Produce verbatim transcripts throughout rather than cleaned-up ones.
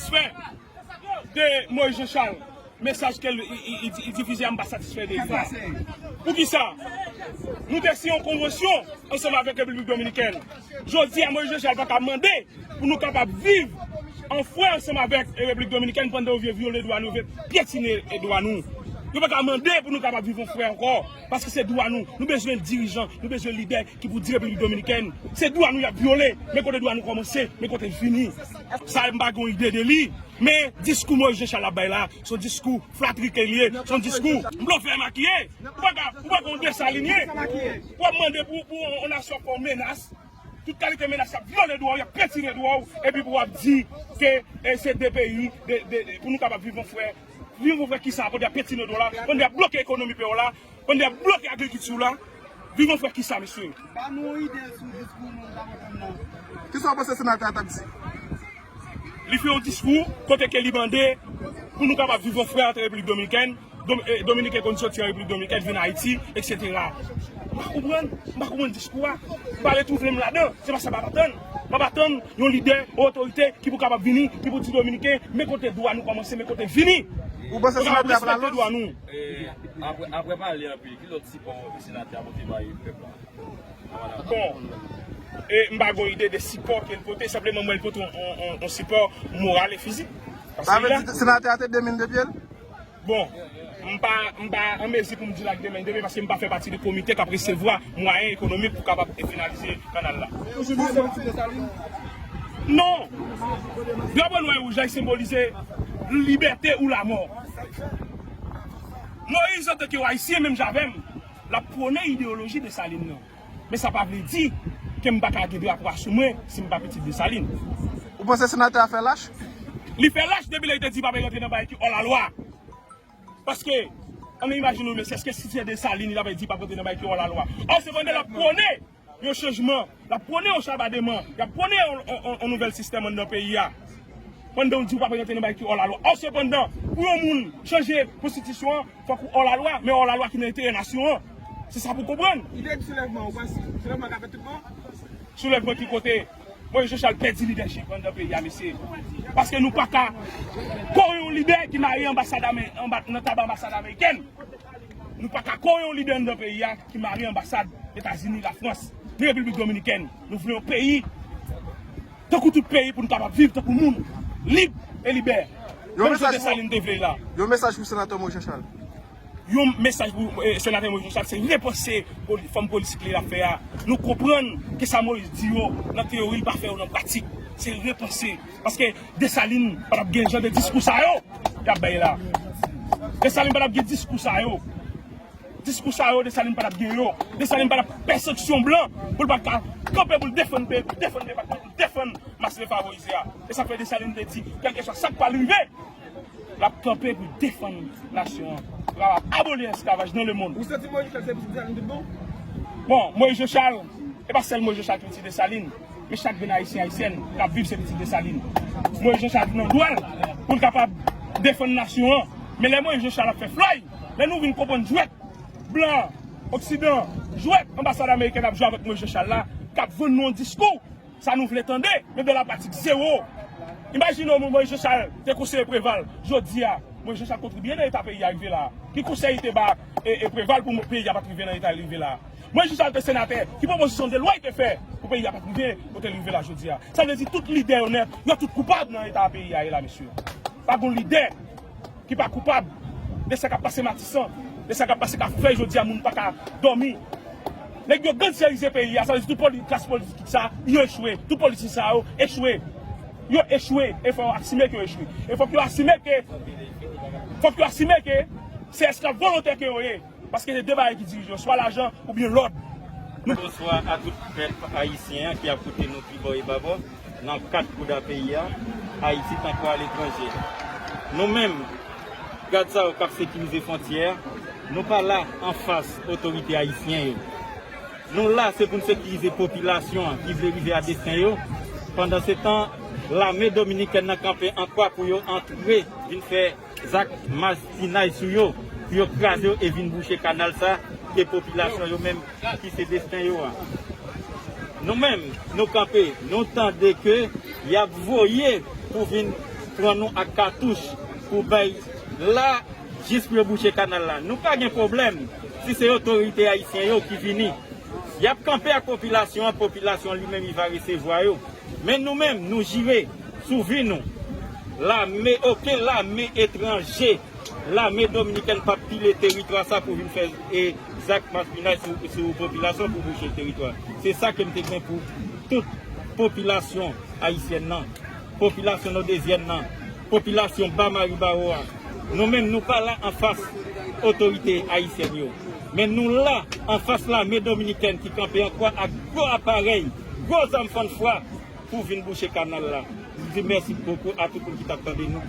Fè de Moïse Jean Charles, mesaj ke l, i, i, i, i difize a, m pa satisfè de li a. Poukisa? Nou te siyen yon konvansyon ansanm avèk Repiblik Dominikèn. Jodi a, Moïse Jean Charles pa ka mande pou nou kapab viv an frè ansanm avèk Repiblik Dominikèn pandan yo vle vyole dwa nou, vle pyetine dwa nou. Yo pa ka mande pou nou kapab viv an frè ankò, paske se dwa nou. Nou bezwen dirijan, nou bezwen lidè ki pou di Repiblik Dominikèn, se dwa nou y ap vyole, men kote dwa nou kòmanse, men kote l fini. Sa m pa gen ide de li, men diskou Moïse Jean Charles ap bay la, se yon diskou flatri ke l ye, se yon diskou blofè makiye. Ou pa ka, ou pa ka yon Desalin ye. Ou ap mande pou, pou yon nasyon fè yon menas. Tout kalite menas, y ap vyole dwa w, y ap pyetine dwa w, epi pou w ap di ke, eh, se de peyi, de, de, de, pou nou kapab viv an frè. Viv an frè kisa, pandan y ap pyetine dwa w la, pandan y ap bloke ekonomi peyi w la, pandan y ap bloke agrikilti w la. Viv an frè kisa, mesye? Ba nou yon ide sou diskou nou ta antann nan. Kisa w panse senatè a t ap di? Li fè yon diskou kote ke li mande pou nou kapab viv an frè ant Repiblik Dominikèn, Dom-, eh, Dominiken konn soti an Repiblik Dominikèn, vin Ayiti, etsetera. M pa konprann, m pa konprann diskou a. M pa retwouve m ladan. Se pa sa m ap atann. M ap atann yon lidè, yon otorite ki pou kapab vini, ki pou di Dominiken, men kote dwa nou kòmanse, men kote l fini. Ou panse senatè a pral lòs? Pou kapab respekte dwa nou. E, apre, apre pale anpil, ki lòt sipò senatè a pote bay pèp la? Bon, e m pa gen ide de sipò ke l pote, senpleman mwen l pote yon, yon, yon, yon sipò moral e fizik. Sa vle di senatè a te de men de pye l? Bon, m pa, m pa an mezi pou m di l ak de men de pye paske m pa fè pati de komite k ap resevwa mwayen ekonomik pou kapab finalize kanal la. Non! Drapo nwè e wouj la, li senbolize libète ou lamò. Moyiz, antanke yon Ayisyen, menm jan avè m, l ap pwone ideyoloji Desalin nan. Men sa pa vle di ke m pa ka gen drapo a sou mwen si m pa pitit Desalin. Ou panse senatè a fè lach? Li fè lach depi lè li te di pa pe rantre nan bagay ki òlalwa. Paske, ann imajine w, mesye, èske si se Desalin, li ta pe di pa pe rantre nan bagay ki òlalwa? Ò, sepandan, l ap pwone yon chanjman, l ap pwone yon chabadèman, l ap pwone yon, yon, yon, yon nouvèl sistèm anndan peyi a. Pandan w di w pa pe rantre nan bagay ki òlalwa. Ò, sepandan, pou yon moun chanje konstitisyon an, fòk ou òlalwa, men òlalwa ki nan enterè nasyon an. Se sa pou w konprann. Ide di soulèvman, ou panse soulèvman ka fèt tout bon? Soulèvman ki kote? Moyiz Jean Charles pèdi lidèchip anndan peyi a, mesye. Paske nou pa ka kore yon lidè ki mare anbasad ame-, anba, nan tab anbasad amerikèn. Nou pa ka kore yon lidè anndan peyi a ki mare anbasad Etazini, Lafrans, ni Repiblik Dominikèn. Nou vle yon peyi tankou tout peyi pou nou kapab viv tankou moun lib e libè. Yon menm jan mesaj pou, Desalin te vle la. Yon mesaj pou senatè Moyiz Jean Charles. Yon mesaj pou, eh, senatè Moyiz Jean Charles, se repanse poli-, fòm politik li l ap fè a. Nou konprann ke sa Moyiz di yo nan teyori, li pa fè yo nan pratik. Se repanse. Paske Desalin pa t ap gen jan de diskou sa yo y ap bay la. Desalin pa t ap gen diskou sa yo. Diskou sa yo, Desalin pa t ap gen yo. Desalin pa t ap pè sanksyon blan pou l pa t ka kanpe pou l defann peyi, pou l defann depatman, pou l defann mas defavorize a. E sa fè Desalin te di, kèlkeswa sa k pral rive, l ap kanpe pou defann nasyon an, pou kapab aboli esklavaj nan lemonn. Ou santi Moyiz Jean Charles se pitit Desalin tout bon? Bon, Moyiz Jean Charles, e pa sèl Moyiz Jean Charles ki pitit Desalin, men chak grenn Ayisyen, Ayisyèn k ap viv se pitit Desalin. Moyiz Jean Charles nan dwa l pou l kapab defann nasyon an. Men lè Moyiz Jean Charles ap fè flay, lè nou vin konprann jwèt blan, oksidan, jwèt anbasad amerikèn ap jwe avèk Moyiz Jean Charles la, k ap vann nou yon diskou, sa nou vle tande, men dan la pratik, zewo. Imajine w, Moyiz Jean Charles te konseye Preval, jodi a, Moyiz Jean Charles kontribye nan eta peyi a rive la. Ki konsèy li te ba, e, e Preval pou peyi a pa t rive nan eta li rive la? Moyiz Jean Charles te senatè, ki pwopozisyon de lwa li te fè pou peyi a pa t rive kote l rive la jodi a? Sa vle di tout lidè yo nèt, yo tout koupab nan eta peyi a ye la, mesye. Pa gon lidè ki pa koupab de sa k ap pase Matisan, de sa k ap pase Kafou Vèy jodi a, moun pa ka dòmi. Nèg yo gandyèrize peyi a, sa vle di tout poli-, klas politik sa, yo echwe. Tout politisyen sa yo echwe. Yo echwe. E fò yo asime ke yo echwe. E fòk yo asime ke, fòk yo asime ke se esklav volontè ke yo ye. Paske se de bagay ki dirije yo, swa lajan oubyen lòd. Bonswa a tout pèp ayisyen an ki ap koute nou tribò e babò, nan kat kou da peyi a, Ayiti tankou aletranje. Nou menm, gad sa yo k ap sekirize fwontyè a, nou pa la anfas otorite ayisyen yo. Nou la, se pou n sekirize popilasyon an ki vle rive a desten yo. Pandansetan, lame dominikèn nan kanpe an kwa pou yo antre, vin fè zak maspinay sou yo, pou yo kraze yo e vin bouche kanal sa ke popilasyon yo menm ki se desten yo a. Nou menm, nou kanpe, nou tande ke y ap voye pou vin pran nou ak katouch pou bay la, jis pou yo bouche kanal la. Nou pa gen pwoblèm si se otorite ayisyen yo ki vini. Y ap kanpe ak popilasyon an, popilasyon li menm li va resevwa yo. Men nou menm, nou jire sou vi nou. Lame, okenn lame etranje, lame dominikèn p ap pile teritwa sa pou vin fè, e, zak maspinaj sou, sou popilasyon pou bouche teritwa. Se sa ke m te gen pou tout popilasyon ayisyèn nan, popilasyon nòdezyèn nan, popilasyon Ba Maribawo a. Nou menm, nou pa la anfas otorite ayisyèn yo. Men nou la anfas lame dominikèn ki kanpe an kwa ak gwo aparèy, gwo zam fann fwa pou vin bouche kanal la. M di mèsi bokou a tout moun ki t ap tande nou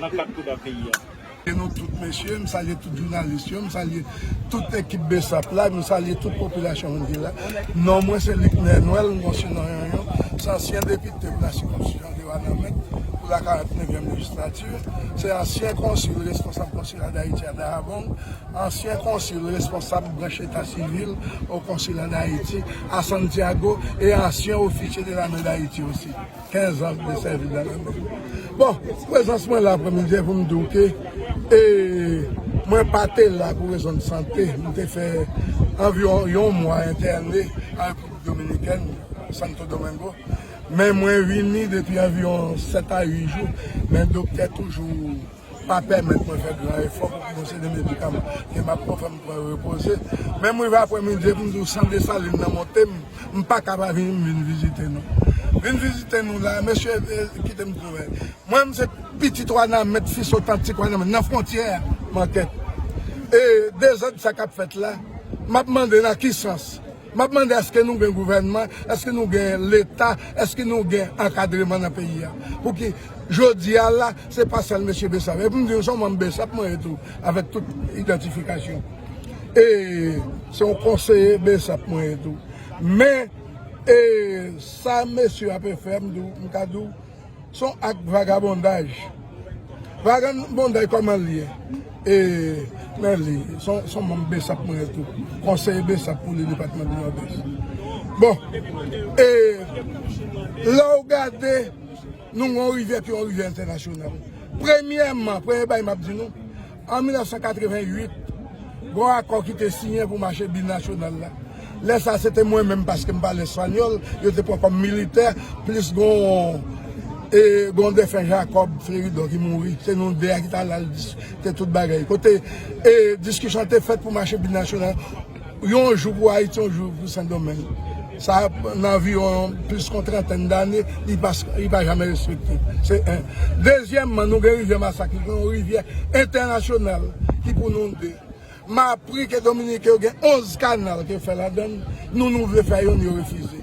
nan kat kouda peyi a. E nou tout mesye, m salye tout jounalis yo, m salye tout ekip BSAP la, m salye tout popilasyon moun ki la. Non mwen se Luckner Noël, m gon sinon Yonyon, se ansyen depite pou la sikonstitisyon de Wanament pou la karant-nevyèm lejislati, se ansyen konsil responsab konsila Dayiti a Dajabón, ansyen konsil responsab branch eta sivil o konsila Dayiti a Santiago e ansyen ofisye de lame Dayiti osi. Kenz an de sèvis nan lame. Bon, prezans mwen la aprèmidi a pou m di w ke, e, mwen pa te la pou rezon de sante. M te fè anviwon yon mwa entène an Repiblik Dominikèn, Santo Domingo. Men mwen vini depi anviwon sèt a uit jou. Men doktè toujou pa pèmèt mwen fè gran efò pou ki yon seri de medikaman ke m ap pran, fè m pran repoze. Men m rive aprèmidi pou m di w san Desalin nan monte m, m pa ka pa vin, m vin vizite nou. Vin vizite nou la, mesye, e, kite m di w, mwen m se pitit Wanament, fis otantik Wanament, nan fwontyè Mantèt. E dezòd sa k ap fèt la, m ap mande nan ki sans? M ap mande èske nou gen gouvènman, èske nou gen leta, èske nou gen ankadreman nan peyi a? Pou ki jodi a la, se pa sèl mesye BSAP. Epi m di nou se yon manm BSAP mwen ye tou, avèk tout idantifikasyon. E se yon konseye BSAP mwen ye tou. Men, e sa mesye a ap fè, m di w, m ka di w, se yon ak vagabondaj. Vagabondaj kòman l ye? E, men li, se yon, se yon manm BSAP mwen ye tou. Konseye BSAP pou le depatman di Nòdès. Bon, e, lè w gade, nou gen yon rivyè ki yon rivyè entènasyonal. Premyèman, premye bagay m ap di nou, an mil nèf san katreven uit, gen yon akò ki te siyen pou mache binasyonal la. Lè sa, se te mwen menm, paske m pale espanyòl, yo te pran kòm militè, plis gen yon, e, gen yon defen Jacob Fleridon ki mouri. Se nou de a ki t al al diskite tout bagay. Kote, e, diskisyon te fèt pou mache binasyonal, yon jou pou Ayiti, yon jou pou Sendomeng. Sa nan anviwon plis ke yon trantèn dane, li pa, li pa janmen respekte. Se en. Dezyèmman, nou gen rivyè Masak, ki gen yon rivyè entènasyonal ki pou nou de. M apri ke Dominiken yo gen onz kanal ke yo fè ladan l, nou, nou vle fè youn, yo refize.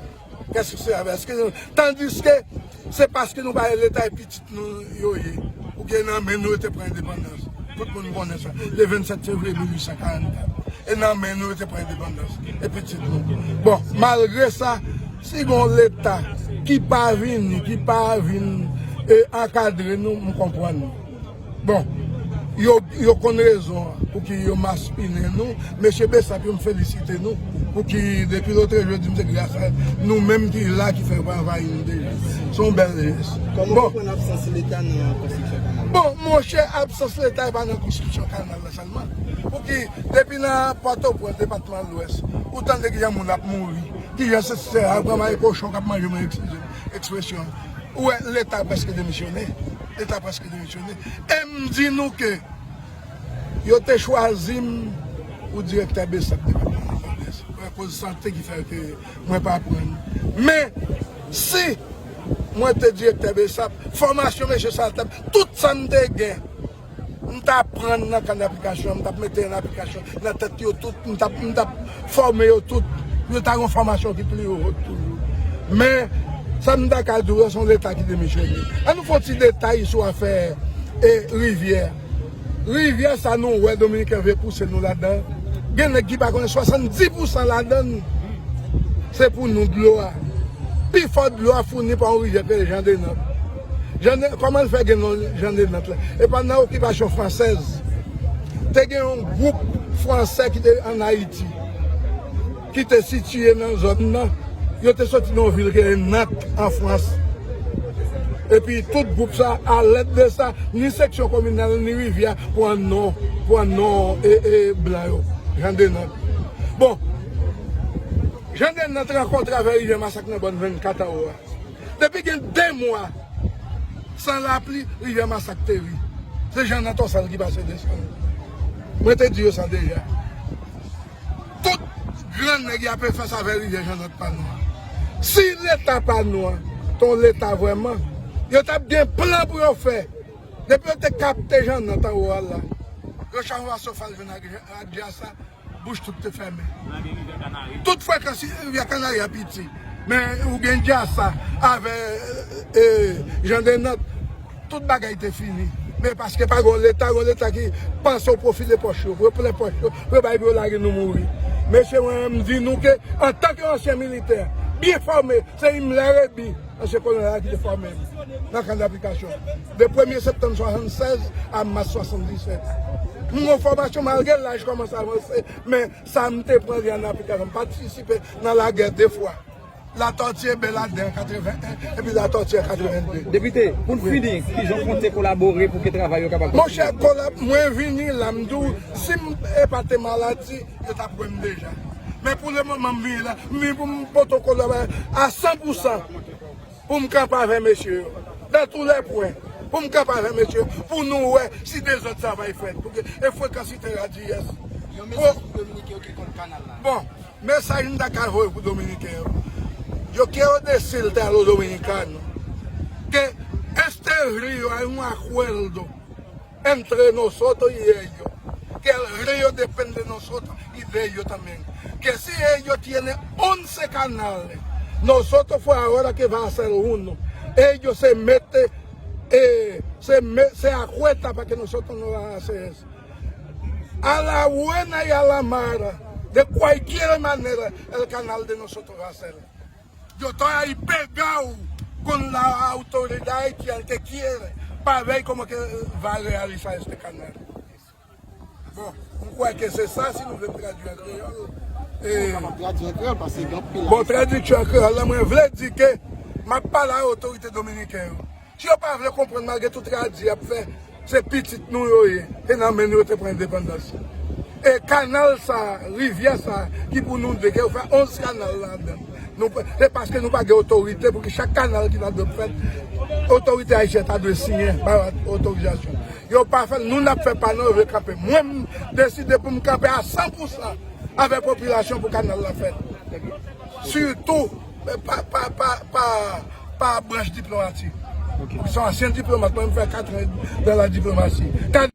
Kèske se avè? Èske nou, tandiske se paske nou pa gen leta e pitit nou yo ye. Oubyen nan men nou yo te pran endepandans. Tout moun konnen sa. Le vennsèt fevriye mil uit san karannkat. E nan men nou yo te pran endepandans. E pitit nou. Bon, malgre sa, si gon leta ki pa vini, ki pa vin, e, ankadre nou, m konprann. Bon, yo, yo konn rezon an pou ki yo maspinen nou. Mesye BSAP yo, m felisite nou pou ki depi lotrejou yo di m se gras a nou menm ki la ki fè yo pa anvayi nou deja. Se yon bèl jès. Kòman w konprann absans Leta nan konstriksyon kanal la? Bon, monchè, absans Leta e pa nan konstriksyon kanal la sèlman. Pou ki depi nan Pòtoprens, depatman Lwès, ou tande kijan moun ap mouri, kijan se, se a granmay kochon k ap manje, mwen eskize ekspresyon an. Ou wè, Leta prèske demisyone. Leta prèske demisyone. E m di nou ke yo te chwazi m pou direktè BSAP depatman Nòdès. Pou koz sante ki fè ke mwen pa pran. Men, si mwen te direktè BSAP, fòmasyon mesye sa a t ap, tout sa m te gen, m t ap pran nan kan aplikasyon, m t ap mete an aplikasyon nan tèt yo tout, m t ap, m t ap fòme yo tout. Yo ta gen yon fòmasyon ki pli wo toujou. Men, sa m ta ka di w, se yon Leta ki demisyone. An nou fè yon ti detay sou afè, e, rivyè. Rivyè sa nou wè Dominiken vle pouse nou ladan. Gen nèg ki pa konnen swasanndis pousan ladan l, se pou nou dlo a. Pifò dlo a founi pa yon rivyè ki rele Jan de Nant. Jan de, kòman l fè gen non Jan de Nant la? E pandan okipasyon fransèz, te gen yon gwoup fransè ki te ann Ayiti, ki te sitiye nan zòn nan. Yo te soti nan yon vil ki rele Nant, an Frans. Epi tout gwoup sa, alèd de sa, ni seksyon kominal, ni rivyè, pran non, pran non e, e blan yo. Jan de nòt. Bon, Jan de nòt rankontre avè rivyè Masak nan bòn vennkat anwo a. Depi gen de mwa, san lapli, rivyè Masak te ri. Se Jan nan Tòsal ki pase desann. Mwen te di yo sa deja. Tout gran nèg y ape fè sa avè rivyè Jan nan pa nou an. Si leta pa nou an, ton leta vrèman, yo t ap gen plan pou yo fè. Depi yo te kapte Jan nan anwo a la, yo chanje asofal vin ak, ak Djasa, bouch tout te fèmen. Tout frekans rivyè Kanari a piti. Men ou gen Djasa avè e, Jan de nòt, tout bagay te fini. Men paske pa gon leta, gon leta ki panse w pwofite pòch yo, pou yo plen pòch yo, pou yo bay pou yo lage nou mouri. Mesye, mwen menm m di nou ke antanke ansyen militè, byen fòme, se Himmler Réby, ansyen kolonèl la ki te fòme m nan kan daplikasyon. De premye septanm swasannsèz a mas swasanndisèt. M gon fòmasyon malgre laj kòmanse avanse, men sa m te pran li an aplikasyon. M patisipe nan lagè de fwa. Latòti e Bèladè an katreven en, epi Latòti an katreven de. Depite, pou n fini, kijan w konte kolabore pou ke travay yo kapab kontinye? Monchè, kolab-, mwen vini la, m di w, si m e pa te maladi, yo t ap wè m deja. Men pou le moman, m vini la, m vini pou m pote kolab a san pou san. Pou m kanpe avè mesye yo. Dans tous les points. Pou m kanpe avè mesye yo. Pou nou wè si dezòd sa va fèt. Pou ke, e frekans ite radiyès. Yon mesaj pou Dominiken yo ki kont kanal la. Bon, mesaj m ta ka voye pou Dominiken yo. Yo quiero decirte a los dominicanos que este río hay un acuerdo entre nosotros y ellos, que el río depende de nosotros y de ellos también, que si ellos tienen once canales, nosotros fue ahora que va a hacer uno. Ellos se mete, eh, se, me- se acuesta para que nosotros no vamos a hacer eso. A la buena y a la mala, de cualquier manera, el canal de nosotros va a ser. Yo estoy ahí pegado con la autoridad haitiana que quiere para ver cómo que va a realizar este canal. Bon, m kwè ke se sa, si nou vle m tradui an kreyòl. E, Ou kapab tradui an kreyòl, paske gen anpil bon, tradiksyon an kreyòl la, mwen vle di ke m ap pale a otorite dominiken yo. Si yo pa vle konprann, malgre tout radi y ap fè, se pitit nou yo ye. Se nan men nou yo te pran endepandans. E kanal sa, rivyè sa, ki pou nou de, ke yo fè onz kanal ladan. Nou pa, se paske nou pa gen otorite pou ki chak kanal ki ta dwe fèt, otorite ayisyèn ta dwe siyen, bay otorizasyon. Yo pa fè l, nou n ap fè pa nou, yo vle kanpe. Mwen, m deside pou m kanpe a san pou san avèk popilasyon pou kanal la fèt. Sitou, pa, pa, pa, pa, pa branch diplomatik. Ok. Se yon ansyen diplomat, mwen, m fè katran dan la diplomasi.